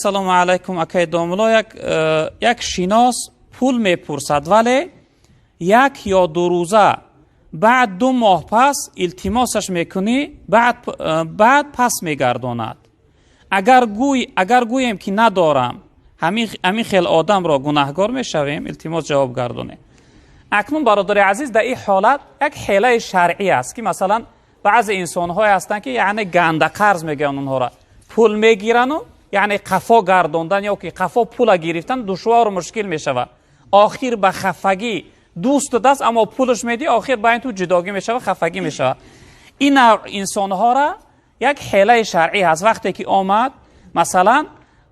Ассалому алайкум, акай домулло. Як шинос пул мепурсад, вале 1 ё 2 рӯза баъд, 2 моҳ пас илтимосаш мекунӣ, баъд пас мегардонад. Агар гӯем, ки надорам, ҳамин хел одамро гунаҳгор мешавем? Илтимос, ҷавоб гардонем. Акнун, бародари азиз, дар ин ҳолат як ҳелаи шаръӣ аст, ки масалан баъзе инсонҳое ҳастанд, ки яъне ганда қарз мегӯянд онҳоро, пул мегирану яъне қафо гардондан ё ки қафо пула гирифтан душвору мушкил мешавад. Охир ба хафагӣ дӯст даст, аммо пулаш медиҳ, охир ба ин ту ҷудогӣ мешавад, хафагӣ мешавад. Ин навъ инсонҳоро як ҳелаи шаръӣ ҳаст. Вақте ки омад, масалан,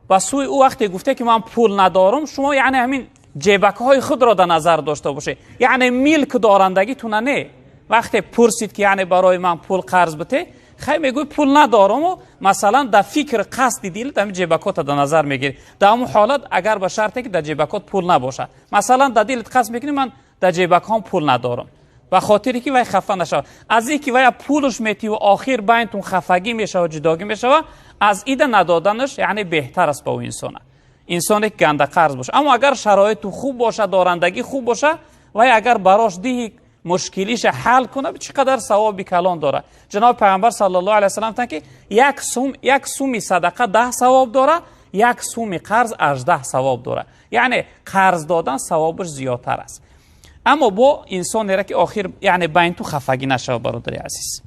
ба сӯи ӯ, вақте гуфте, ки ман пул надорам, шумо яъне ҳамин ҷебакҳои худро дар назар дошта бошед, яъне милк дорандагитуна не. Вақте пурсид, ки яъне барои ман пул қарз бите, хай, мегӯй, пул надоруму масалан дар фикр, қасди дилат ҳамин ҷебакота дар назар мегирӣ. Дар ҳамун ҳолат, агар ба шарте ки дар ҷебакот пул набошад, масалан, дар дилат қасд мекунӣ, ман дар ҷебакҳом пул надорам, ба хотире ки вай хафа нашавад. Аз ин ки вая пулш метиву охир байнтун хафагӣ мешавад, ҷудогӣ мешавад, аз ида надоданаш яъне беҳтар аст ба ӯ инсона, инсоне ки ганда қарз бошад. Аммо агар шароиту хуб бошад, дорандагӣ хуб бошад, вай агар барош диҳи, мушкилиша ҳал кунад, чӣ қадар савоби калон дорад. Ҷаноби Пайғамбар саллаллоҳу алайҳи васаллам гуфтанд, ки 1 сум, 1 суми садақа 10 савоб дорад, 1 суми қарз 18 савоб дорад. Яъне қарз додан савобаш зиёдтар аст. Аммо бо инсонеро, ки охир яъне байни ту хафагӣ нашавад, бародари азиз.